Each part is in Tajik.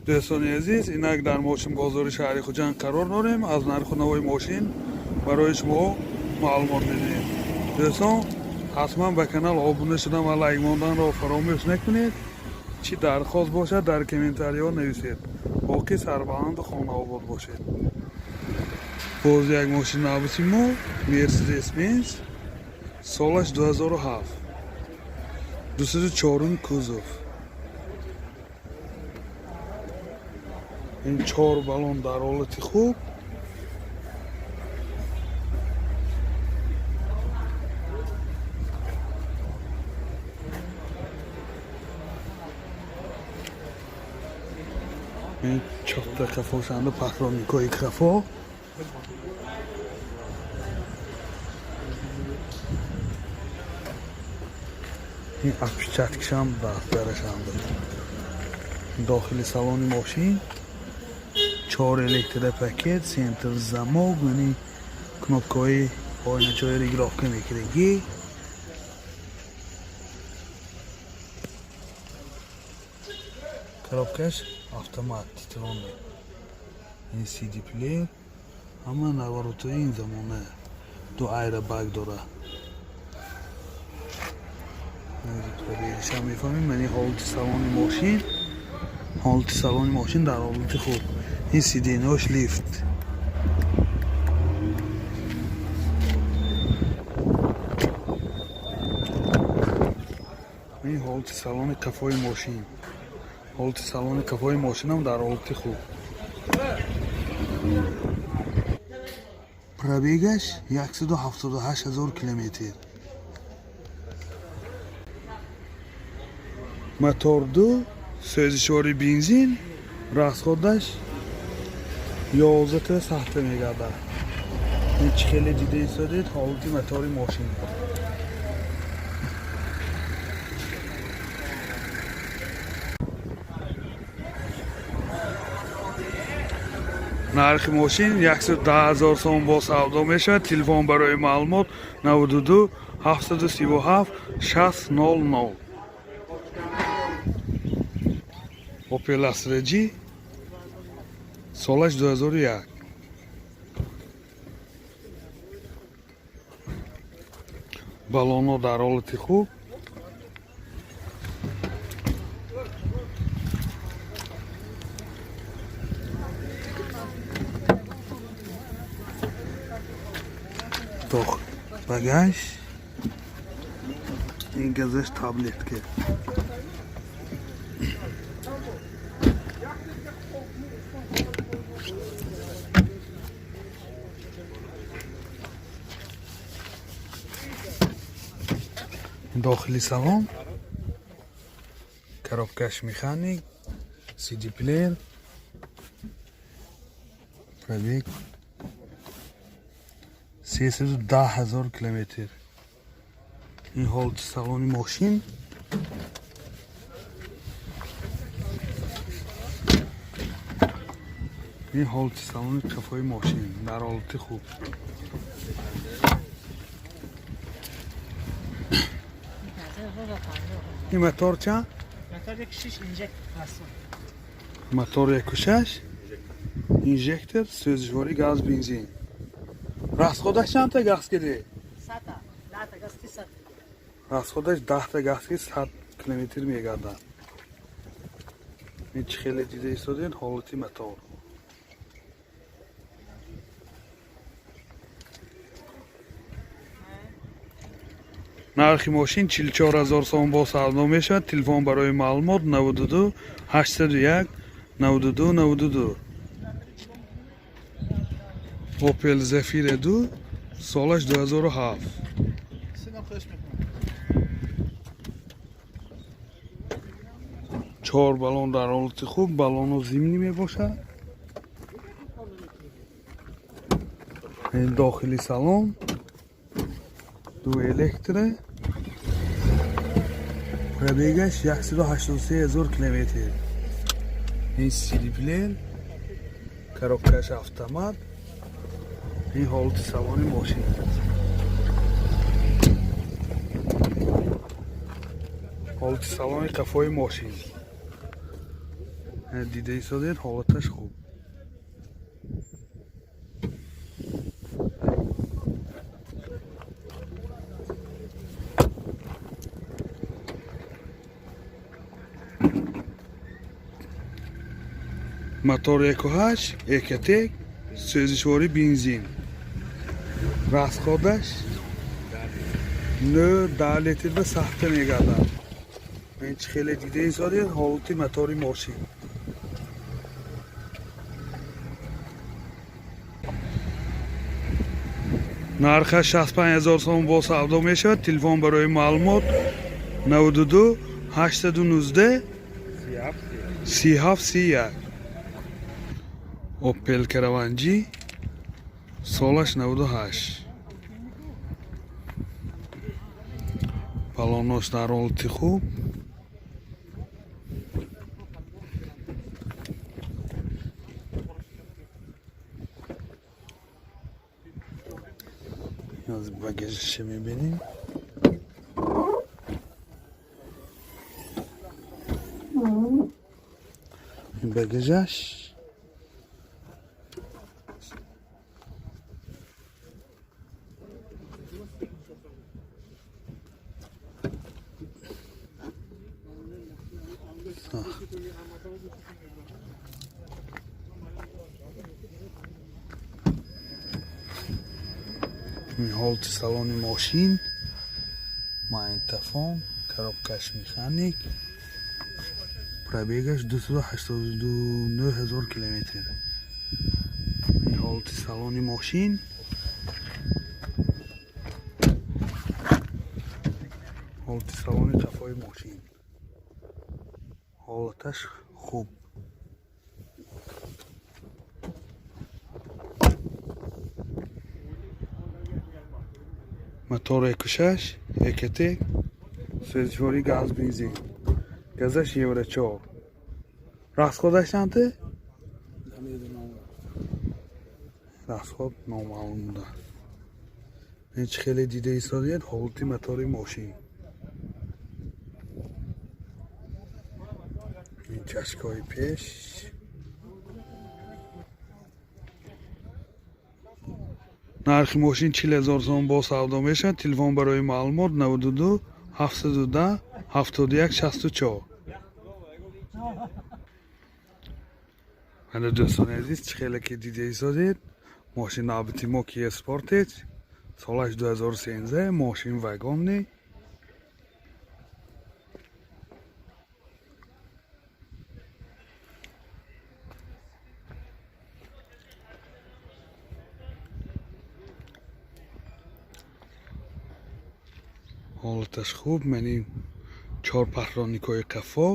Дӯстони азиз, инак дар мошин бозори шаҳри Хуҷанд қарор дорем. Аз нарху навои мошин барои шумо маълумот медиҳем. Дӯстон, ҳатман ба канал обуна шудан ва лайк монданро фаромӯш накунед. Чӣ дархост бошад, дар комментариҳо нависед. Боқӣ сарбаланду хонаобод бошед. Боз як мошин навбати мо Мерседес Бенз, солаш 2007, 204 кузов. Ин чор баллон дар ҳолати хуб. Ин чорта қафошанда, патроникҳои қафо. Ин опечаткашам дафтарашам буд. Дохили салони мошин чор электропакет, центр замок, яъне кнопкаҳои оиначаҳои регулировка мекардагӣ. Коробкаш автомат титронный. Ин CD плеер, ҳама наворотҳои ин замона, ду аэробаг дора. Мефаҳмем, яъне ҳолати салони мошин, ҳолати салони мошин дар ҳолати хуб. Ин сиденьяш лифт. Ин ҳолати салони қафои мошин, ҳолати салони қафои мошинам дар ҳолати хуб. Пробегаш 178 ҳазор километр. Мотор ду, сӯзишвори бензин, расходаш 11 сахта мегардад. Ин чӣ хеле дида истодед, ҳолати мотори мошин. Нархи мошин 110 ҳазор сом бо савдо мешавад. Телефон барои маълумот 92 737 60 00. Opel Astra G, солаш 2001. Балонҳо дар ҳолати хуб. Тох багаж, ин газаш таблетка. Дохили салон коробкаш механик, CD плеер, пробег 310 ҳазор километр. Ин ҳолати салони мошин. Ин ҳолати салони қафои мошин дар ҳолати хуб. Ин мотор чанд? Мотор 1.6 инжектор هست. Мотор 1.6 инжектор, сӯзишворӣ газ бензин. Расходаш чандта газ киди? 100 та. 10 та газ ки 100. Расходаш 10 та газ ки 100 километр мегардад. Ин чӣ хеле дида истодед, ҳолати мотор. Нархи мошин 44 ҳазор сом бо савдо мешавад. Телефон барои маълумот 92 801 92 92. Opel Zafira 2, солаш 2007. سیدم خواهش میکنم. Чор баллон дар ҳолати хуб, баллоно зимний мебошад. Ин дохили салон, ду электро, пробегаш 183 ҳазор километр. Ин CD плеер, коробкаш автомат. Ин ҳолати салони мошин. Ҳолати салони қафои мошин. Дида истодед, ҳолаташ хуб. Мотор 1.8, Ecotec, сӯзишворӣ бензин. Расходаш 9-10 литр ба сахта мегардад. Ин чӣ хеле дида истодед, ҳолати мотори мошин. Нархаш 65 000 сом бо савдо мешавад. Телефон барои маълумот 92 819 37 31. Opel Caravan G, солаш 98. Балонош дар ҳолати хуб. Аз багажише мебинем. Ин багажаш. Ин ҳолати салони мошин, магнитофон, коробкаш механик, пробегаш 289 000 километр. Ин ҳолати салони мошин. Ҳолати салони қафои мошин. Ҳолаташ хуб. Мотор 1.6, Ecotec, сӯзишворӣ газ бензин. Газаш Евро 4. Расходаш чанд? Расход номаълум буда. Ин чӣ хеле дида истодед, ҳолати мотори мошин. Ин чашкҳои пеш. Нархи мошин 40 000 сом бо савдо мешавад. Телефон барои маълумот 92 710 71 64. Ана дӯстони азиз, чӣ хеле ки дида истодед, мошин навбати мо Kia Sportage, солаш 2013, мошин вагонный. Ҳолаташ хуб. Мани 4 патроникҳои қафо.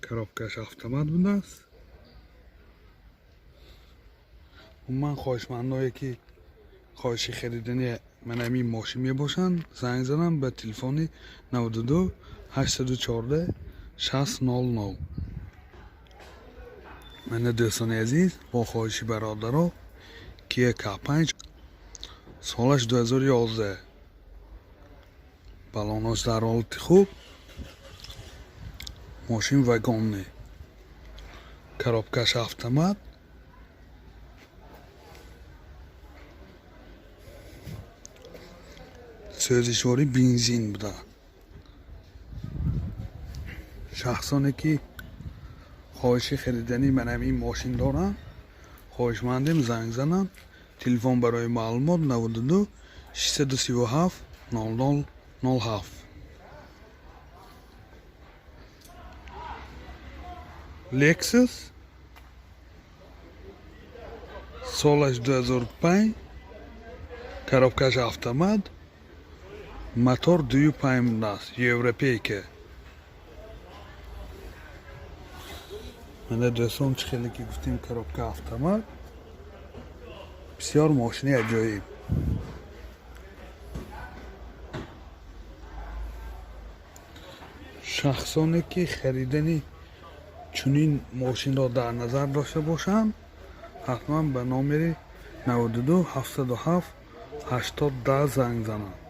Коробкаш автомат будааст. Умуман хоҳишмандое ки хоҳиши харидани ман ҳамин мошин мебошанд, занг зананд ба телефони 92 814 60 00. Мана дӯстони азиз, бо хоҳиши бародаро Kia K5, солаш 2011, балонош дар ҳолати хуб, мошин вагонный, коробкаш автомат. Сӯзишворӣ бензин буда. Шахсоне ки хоҳиши харидани ман ҳамин мошин доранд, хоҳишмандем занг зананд. Телефон барои маълумот 92 637 00 07. Lexus, солаш 2005, коробкаш автомат, мотор 2.5 будааст, европейка. Мана дӯстон, чӣ хеле ки гуфтем, коробка автомат, бисёр мошини аҷоиб. Шахсоне ки харидани чунин мошинро дар назар дошта бошанд, ҳатман ба номери 92 707 80 10 занг зананд.